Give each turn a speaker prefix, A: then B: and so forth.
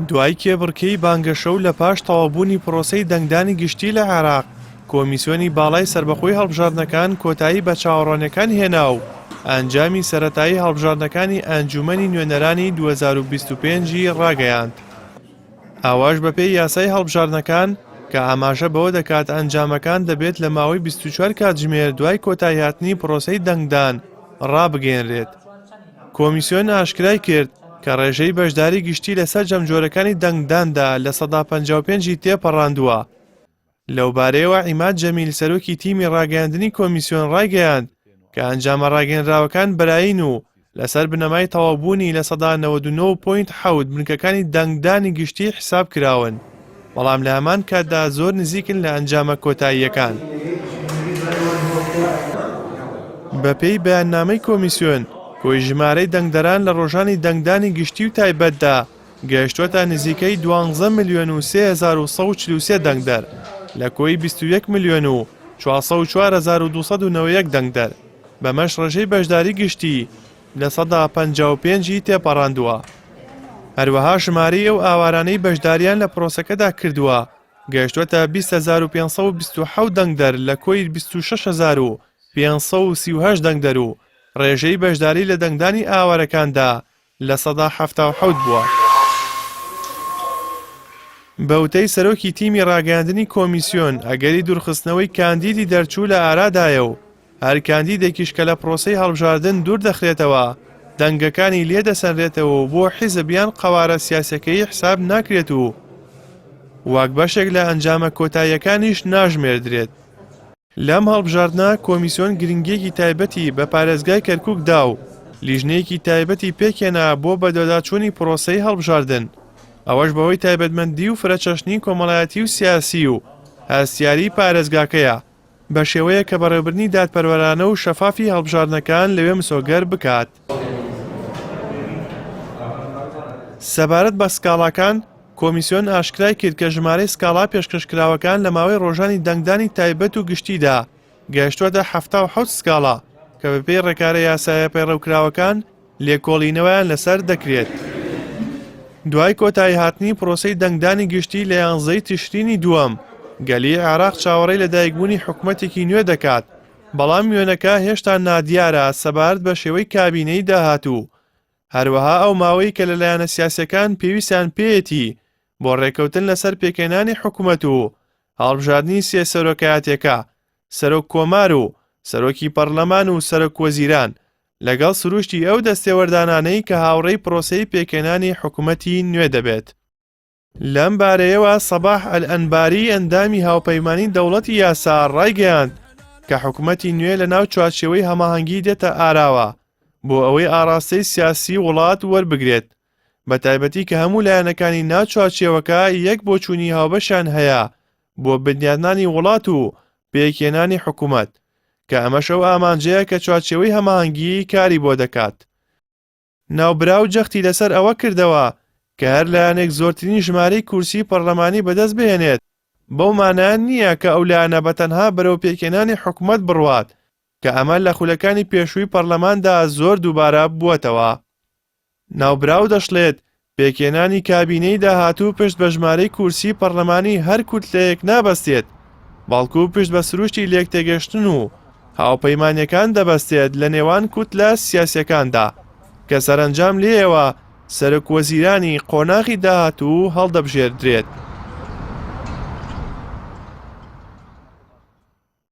A: دوای کێبڕکێی بانگەشە و لە پاش تەواوبوونی پرۆسەی دەنگدانی گشتی لە عێراق، کۆمیسیۆنی باڵای سەربەخۆی هەڵبژاردنەکان کۆتایی بە چاوەڕوانیەکان هێنا و ئەنجامی سەرەتایی هەڵبژاردنەکانی ئەنجوومەنی نوێنەرانی 2025 ی ڕاگەیاند. ئەوەش بەپێی یاسای هەڵبژاردنەکان کە ئاماژە بەوە دەکات ئەنجامەکان دەبێت لە ماوەی 24 کاتژمێر دوای کۆتاییهاتنی پرۆسەی دەنگدان ڕابگەیەنرێت. کۆمیسیۆن ئاشکرای کرد کە ڕێژەی بەشداری گشتی لە سەرجەم جۆرەکانی دەنگداندا 55% ی تێپەڕاندووە. لەوبارەیەوە عیماد جەمیل سەرۆکی تیمی ڕاگەیاندنی کۆمیسیۆن ڕایگەیاند کە ئەنجامە ڕاگەیەنراوەکان بەرایین و لەسەر بنەمای تەواوبوونی 99.7% بنکەکانی دەنگدانی گشتی حیساب کراون، بەڵام لە هەمان کاتدا زۆر نزیکن لە ئەنجامە کۆتاییەکان. بەپێی بەیاننامەی کۆمیسیۆن، کۆی ژمارەی دەنگدەران لە ڕۆژانی دەنگدانی گشتی و تایبەتدا گەیشتووەتە نزیکەی دوانزە ملیۆن و 3143 دەنگدەر لە کۆی 21 ملیۆن و 404291 دەنگدەر، بەمەش ڕێژەی بەشداری گشتی 55% ی تێپەڕاندووە. هەروەها ژمارەی ئەو ئاوارانەی بەشدارییان لە پرۆسەکەدا کردووە گەیشتووەتە 20527 دەنگدەر لە کۆی 26538 دەنگدەر و ڕێژەی بەشداری لە دەنگدانی ئاوارەکاندا 77% بووە. بە وتەی سەرۆکی تیمی ڕاگەیاندنی کۆمیسیۆن، ئەگەری دوورخستنەوەی کاندیدی دەرچوو لە ئارادایە و هەر کاندیدێکیش کە لە پرۆسەی هەڵبژاردن دوور دەخرێتەوە، دەنگەکانی لێ دەسەنرێتەوە و بۆ حیزب یان قەوارە سیاسیەکەیی حساب ناکرێت و وەک بەشێک لە ئەنجامە کۆتاییەکانیش ناژمێردرێت. لەم هەڵبژاردنە کۆمیسیۆن گرنگییەکی تایبەتی بە پارێزگای کەرکوک دا و لیژنەیەکی تایبەتی پێکهێنا بۆ بەدواداچوونی پرۆسەی هەڵبژاردن، ئەوەش بەهۆی تایبەتمەندی و فرەچەشنی کۆمەڵایەتی و سیاسی و هەستیاریی پارێزگاکەیە، بە شێوەیەک کە بەڕێوەبردنی دادپەروەرانە و شەفافی هەڵبژاردنەکان لەوێ مسۆگەر بکات. سەبارەت بە سکاڵاکان، کۆمیسیۆن ئاشکرای کرد کە ژمارەی سکاڵا پێشکەشکراوەکان لە ماوەی ڕۆژانی دەنگدانی تایبەت و گشتیدا گەیشتووەتە 77 سکاڵا کە بەپێی ڕێکارە یاسایە پەیڕەوکراوەکان لێکۆڵینەوەیان لەسەر دەکرێت. دوای کۆتاییهاتنی پرۆسەی دەنگدانی گشتی لە یانزەی تشرینی دووەم، گەلی عێراق چاوەڕێی لەدایکبوونی حکومەتێکی نوێ دەکات، بەڵام وێنەکە هێشتا نادیارە سەبارەت بە شێوەی کابینەی داهاتوو، هەروەها ئەو ماوەی کە لە لایەنە سیاسیەکان پێویستیان پێیەتی بۆ ڕێککەوتن لەسەر پێکهێنانی حکومەت و هەڵبژاردنی سێ سەرۆکایەتیەکە، سەرۆک کۆمار و سەرۆکی پەڕلەمان و سەرۆک وەزیران، لەگەڵ سروشتی ئەو دەستێوەردانانەی کە هاوڕێی پرۆسەی پێکهێنانی حکومەتی نوێ دەبێت. لەم بارەیەوە سەباح ئەلئەنباری ئەندامی هاوپەیمانی دەوڵەتی یاسا ڕایگەیاند کە حکومەتی نوێ لە ناو چوارچێوەی هەماهەنگی دێتە ئاراوە بۆ ئەوەی ئاڕاستەی سیاسی وڵات وەربگرێت بە تایبەتی کە هەموو لایەنەکانی ناو چوارچێوەکە یەک بۆچوونی هاوبەشیان هەیە بۆ بنیاتنانی وڵات و پێکهێنانی حکومەت کە ئەمەش ئەو ئامانجەیە کە چوارچێوەی هەماهەنگی کاری بۆ دەکات. ناوبراو جەختی لەسەر ئەوە کردەوە کە هەر لایەنێک زۆرترین ژمارەی کورسی پەرلەمانی بەدەست بهێنێت، بەو مانایە نییە کە ئەو لایەنە بە تەنها بەرەو پێکهێنانی حکومەت بڕوات، کە ئەمە لە خولەکانی پێشووی پەرلەماندا زۆر دووبارە بووەتەوە. ناوبراو دەشڵێت، پێکهێنانی کابینەی داهاتوو پشت بە ژمارەی کورسی پەڕلەمانی هەر کوتلەیەک نابەستێت، بەڵکو پشت بە سروشتی لێکتێگەشتن و هاوپەیمانیەکان دەبەستێت لە نێوان کوتلە سیاسیەکاندا، کە سەرەنجام لێیەوە سەرۆک وەزیرانی قۆناغی داهاتوو هەڵدەبژێردرێت.